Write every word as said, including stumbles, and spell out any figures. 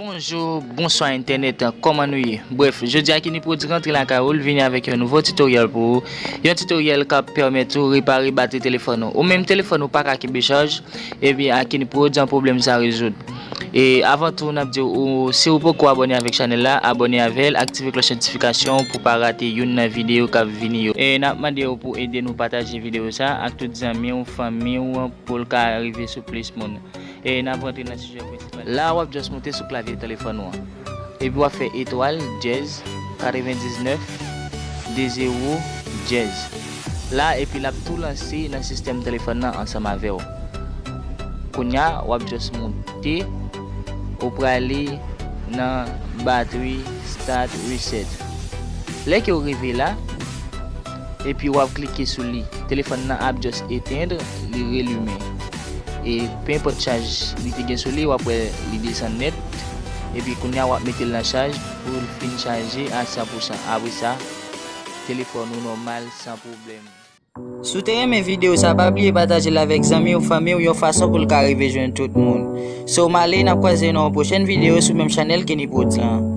Bonjou, bonswa entènèt, kòman nou ye? Brèf, jodi a Kenny Prod rantre lakay ou, l vini avèk yon nouvo tutorial pou ou. Yon tutorial k ap pèmèt ou repare batri telefòn ou. Ou menm telefòn ou pa ka kenbe chaj, ebyen ak Kenny Prod pwoblèm sa rezoud. E avan tou, n ap di w, si ou poko abòne avèk chanèl la, abòne avè l, aktive klòch notifikasyon pou pa rate youn nan videyo k ap vini yo. E n ap mande w pou ede nou pataje videyo sa ak tout zanmi w, fanmi w, pou l ka rive sou plis moun. E n ap rantre nan sijè prensipal. La, w ap just moute sou klavye telefòn ou an. Epi w ap fè etwal, dyèz, katrevendiznèf, de zewo, dyèz. La, epi l ap tou lanse nan sistèm telefòn nan ansanm avè w. Kounye a, w ap just moute, ou prale nan battery start reset. Lè ke w rive la, epi w ap klike sou li, telefòn nan ap just etend, li relimen. E pe enpòt chaj li te gen sou li, w ap wè li desann nèt. Epi kounye a w ap mete l nan chaj pou l fin chaje a san pousan. Apre sa, telefòn ou nòmal san pwoblèm. Si w te renmen videyo sa, pa bliye pataje l avèk zanmi w, fanmi w, yon fason pou l ka rive jwenn tout moun. So, m ale, n ap kwaze nan yon pwochèn videyo sou menm chanèl Kenny Prod lan.